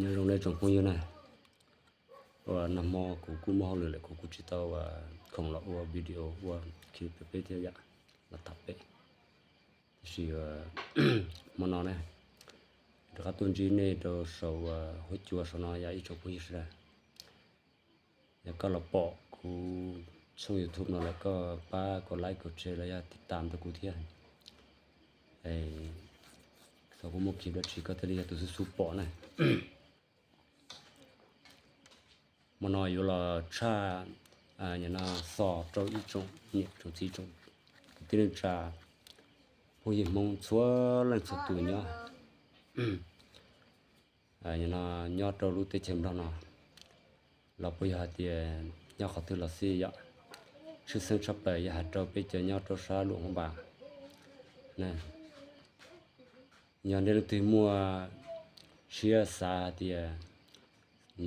Nyob zoo nej tsoom phooj ywg na, uas nag hmo kuv kuj muaj hauj lwm lawm kuv kuj tsis tau khoom los ua video ua clip rau peb thiab yom, los tham peb. Tab sis hmo no ne, rov qab tuaj ntsib nej rau saum huab cua saum no yom ib tsoom phooj ywg sawv daws. Yog koj los pom kuv tshooj YouTube no lawm koj pab kom like kom share los yog tiv tam rau kuv thiab. Thaum kuv muaj clip dab tsi koj thiaj li yog tus xub xub pom na. Hmo no yuav los tshaj, no xov rau ib tsoom niam tsoom txiv tsoom kwv tij neej tsa phooj ywg Hmoob txhua leej txhua tus nyob, no nyob rau lub teb chaws Nplog no, los puas yog hais tias nyob qhov twg los xij yom. Tshwj xeeb tshaj plaws yog hais rau peb cov nyob rau sab Luam Phab Npas na, yog nej leej twg muaj siab xav hais tias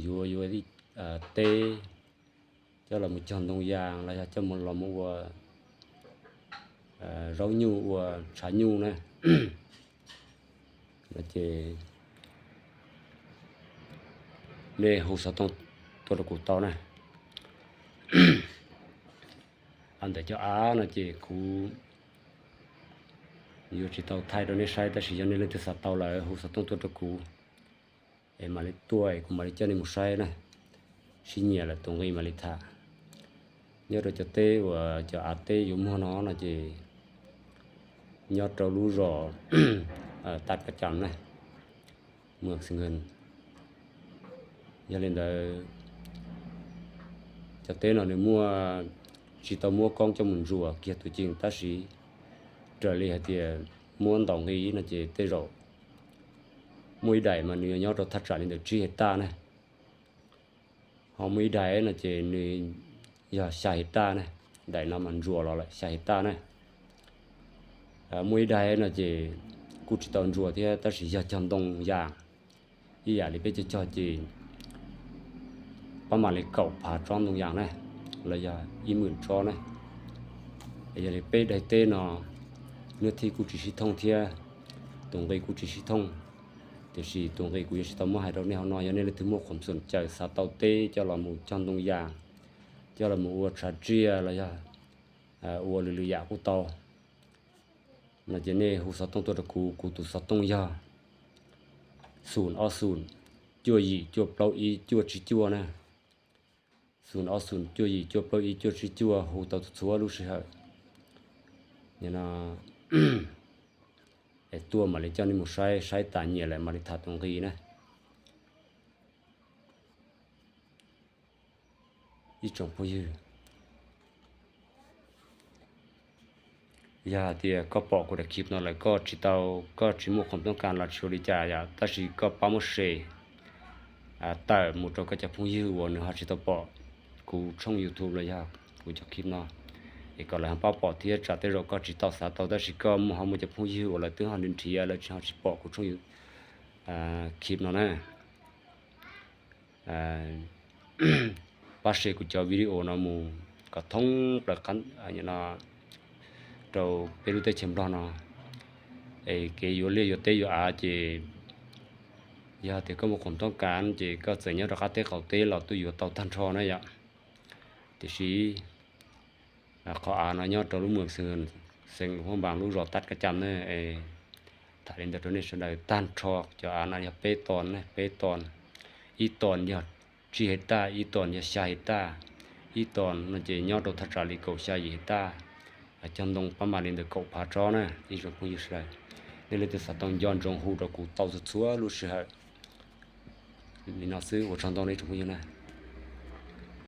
yuav yuav teb coj los mus cog ntoo yas los yog coj mus los mus ua zaub nyuj ua tshav nyuj na, no ces nej hu xov tooj tuaj rau kuv tau na. Ntawm cov av no ces kuv yuav tsis tau thaij rau nej saib tab sis yog nej leej twg xav tau lawm hu xov tooj tuaj rau kuv es mam li tuaj es kuv mam li coj nej mus saib na. Sib nyiam lawm tus nqi mam li tham. Nyob rau cov teb uas cov av teb yuav muag no no ces nyob rau lub zos Tag Kab Cam na, Muas Xi Nkees. Yog li ntawd cov teb no nws muaj, tsis tau muab koob coj mus ntsuas kiag tus ceem tab sis raws li hais tias muab ntaus nqi no ces tej zaum muaj ib daim mas nws yuav nyob rau thaj tsam li ntawm tsib hais taj na, ho muaj ib daim no ces nws yog xya hais taj na, daim no mas ntsuas los lawm xya hais taj na. Muaj ib daim no ces kuj tsis tau ntsuas thiab tab sis yog cog ntoo yas ib yam li peb cog cog ces pab mam li kaum phav tsob ntoo yas na, los yog ib hmos tsob na. Yog li peb daim teb no nws thiaj kuj tsis sib thooj thiab tus nqi kuj tsis sib thooj. Tiam sis tus nqi kuv yuav tsis tau muab hais rau nej hauv no, yog nej leej twg muaj khuam xum caws xav tau teb coj los mus cog ntoo yas, coj los mus ua tshav tsiaj los yog ua lwm lwm yam kuj tau, no ces nej hu xov tooj tuaj rau kuv, kuv tus xov tooj yog xum ob xum cuaj yim cuaj plaub ib cuaj tsib cuaj na. Xum ob xum cuaj yim cuaj plaub ib cuaj tsib cuaj hu tau txhua lub sij hawm. No es tuaj mam li coj nej mus saib, saib tas nyiam lawm mam li tham tus nqi na. Ib tsoom phooj ywg, yog hais tias koj pom kuv daim clip no lawm koj tsis tau, koj tsis muaj khoom tooj kas los tsis ua li cas yom, tab sis koj pab muab share tawm mus rau koj cov phooj ywg uas nws ho tsis tau pom kuv tshooj YouTube los yog kuv cov clip no, es kom lawv ho pab pom thiab tsam tej zaum koj tsis tau xav tau tab sis koj muaj ho muaj cov phooj ywg uas lawv twb ho nrhiav nrhiav lawv tsis ho tsis pom kuv tshooj clip no na. Pab share kuv cov video no mus kom thoob plaws rau peb lub teb chaws Nplog no, es kev yuav liaj yuav teb yuav av ces yog tias koj muaj khoom tooj kas ces koj txawm nyob rau qab teb qaum teb los twb yuav tau tag nrho na yom. Tiam sis qhov av no nyob rau lub Muas Xeev Lus Phab Npas lub zos Tab Kab Cam na, es tham li ntawd rau nej sawv daws, tag nrho cov av no yog peb ton, peb ton, ib ton yog tsib hais taj, ib ton yog xya hais taj, ib ton no ces nyob rau thaj tsam li kaum xya yim hais taj, cog ntoo pab mam li ntawm kaum phav tsob na ib tsoom phooj ywg sawv daws. Nej leej twg xav tau nco ntsoov hu rau kuv tau txhua txhua lub sij hawm. Li no xwb, ua tsaug ntau nej tsoom phooj ywg na.